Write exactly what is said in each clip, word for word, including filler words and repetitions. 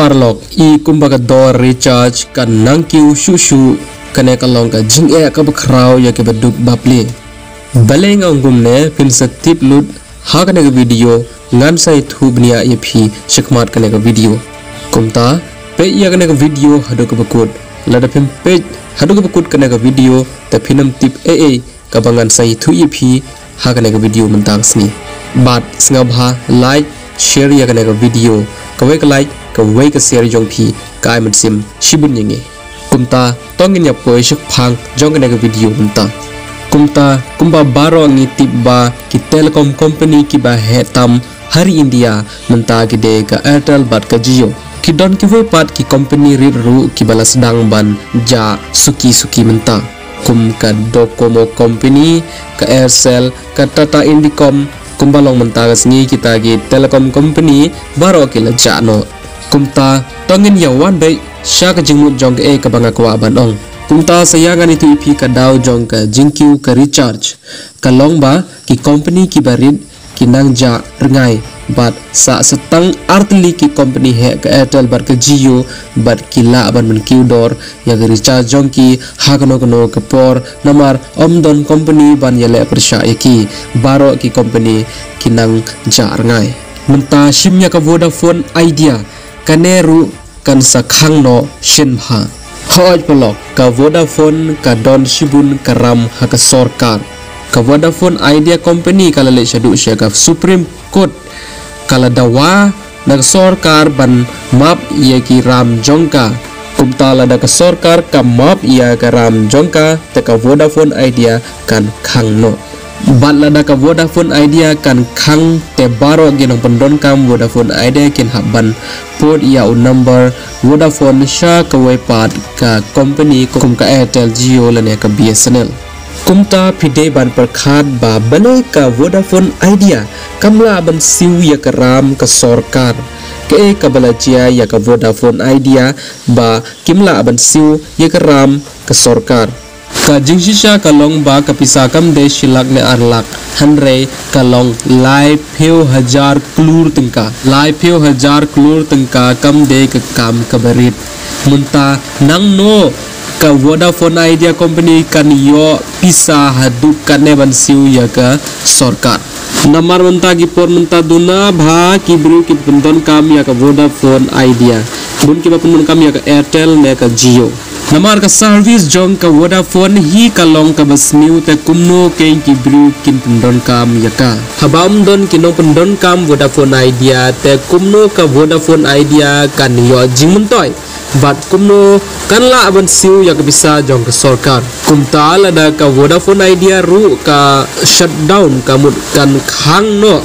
Paralok, i kumba ka dor recharge ka nang kiew shuh shuh, kane ka long ka jingeh kaba khraw ïa kiba duk bapli. Balei nga ong kumne, phin sa tip lut ha kane ka video, ngan sa ïathuh bniah ïa phi shakhmat kane ka video. Kumta, peit ïa kane ka video haduh kaba kut. Lada phim peit haduh kaba kut kane ka video, te phin ym tip ei ei kaba ngan sa ïathuh ïa phi ha kane ka video mynta ka sngi. Bad sngewbha like, share ïa kane ka video. Kawei ka like, kawei ka share jong phi ka ai mynsiem shibun ïa ngi. Kumta, to ngin ïa poi shaphang jong kane ka video mynta. Kumta, kumba baroh ngi tip ba ki telecom company kiba heh tam ha ri India mynta ki dei ka Airtel bad ka Jio. Ki don kiwei pat ki company rit ruh kiba la sdang ban jah suki suki mynta, kum ka Docomo company, ka Aircel, ka Tata Indicom. Kumba long mynta ka sngi, kita ki telecom company baroh ki la jah noh. Kumta, to ngin ïa wan beit sha ka jingmut jong kaei kaba nga kwah ban ong. Kumta, sa ïa ngan ïathuh ïa phi ka daw jong ka jingkiew ka recharge. Ka long ba ki company kiba rit ki nang jah rngai, bad sa, sa tang artylli ki company heh, ka Airtel bad ka Jio, bad ki lah ban pynkiew dor ïa ka recharge jong ki ha kano kano ka por, namar ym don company ban ïaleh pyrshah ïa ki. Baroh ki company ki nang jah rngai. Mynta shim ïa ka Vodafone Idea, kane ruh kan sa khang noh shen bha. Hooid paralok, ka Vodafone ka don shibun ka ram ha ka sorkar. Ka Vodafone Idea company ka la leit shaduh sha ka Supreme Court, ka la dawa na ka sorkar ban map ïa ki ram jong ka. Kumta, lada ka sorkar ka map ïa ka ram jong ka, te ka Vodafone Idea kan khang noh. Bad lada ka Vodafone Idea kan khang, te baroh ki nongpyndonkam Vodafone Idea kin hap ban port ïa u number Vodafone sha kawei pat ka company kum ka Airtel, Jio lane ka B S N L. Kumta, phi dei ban pyrkhat ba balei ka Vodafone Idea kam lah ban siew ïa ka ram ka sorkar. Kaei kaba la jia ïa ka Vodafone Idea ba kim lah ban siew ïa ka ram ka sorkar? Ka jingshisha ka long ba ka pisa kam dei shi lak ne ar lak, hynrei ka long laiphew hajar klur tyngka. Laiphew hajar klur tyngka kam dei ka kam kaba rit. Mynta, nangno ka Vodafone Idea company kan ïoh pisa haduh katne ban siew ïa ka sorkar? Namar mynta ki por mynta duna bha ki briew ki pyndonkam ïa ka Vodafone Idea, bun kiba pyndonkam ïa ka Airtel ne ka Jio. Namar ka service jong ka Vodafone hi ka long kaba sniew, te kumno kein ki briew kin pyndonkam ïa ka? Haba ym don ki nongpyndonkam Vodafone Idea, te kumno ka Vodafone Idea kan ïoh jingmyntoi? Bad kumno kan lah ban siew ïa ka pisa jong ka sorkar? Kumta, lada ka Vodafone Idea ruh ka shutdown, ka mut kan khang noh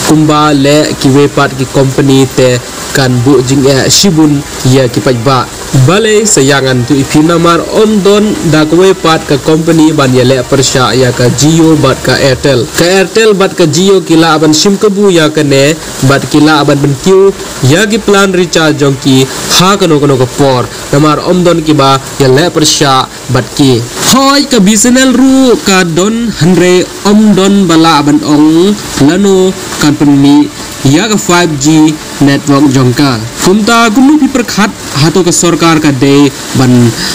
kumba leh kiwei pat ki company, te kan buh jingeh shibun ïa ki paidbah. Balei? Sa ïa ngan ïathuh ïa phi. Namar ym don da kawei pat ka company ban ïaleh pyrshah ïa ka Jio bad ka Airtel. Ka Airtel bad ka Jio ki lah ban shim kabu ïa kane, bad ki lah ban pynkiew ïa ki plan recharge jong ki ha kano kano ka por. Namar ym don kiba ïaleh pyrshah bad ki. Hooid, ka B S N L ruh ka don, hynrei ym don ba lah ban ong lano kan pynmih ïa ka five G network jong ka. Kumta, kumno phi pyrkhat, hato ka sorkar ka dei ban,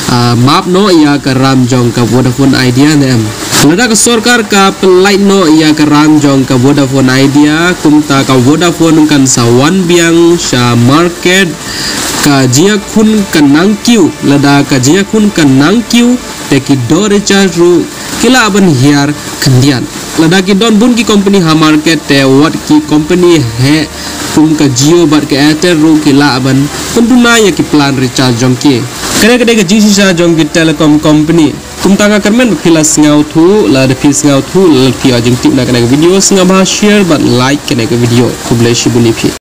ah, map noh ïa ka ram jong ka Vodafone Idea ne em? Lada ka sorkar ka pynlait noh ïa ka ram jong ka Vodafone Idea, kumta ka Vodafone kan sa wan biang sha market, ka jingïakhun kan nang kiew. Lada ka jingïakhun kan nang kiew, te ki dor recharge ruh ki lah ban hiar khyndiat. Lada ki don bun ki company ha market, te wat ki company heh kum ka Jio bad ka Airtel ruh ki lah ban pynduna ïa ki plan recharge jong ki. Kane ka dei ka jingshisha jong ki telecom company. Kumta, nga kyrmen ba phi la sngewthuh. Lada phi sngewthuh, lada phi ïoh jingtip na kane ka video, sngewbha share bad like kane ka video. Khublei shibun ïa phi.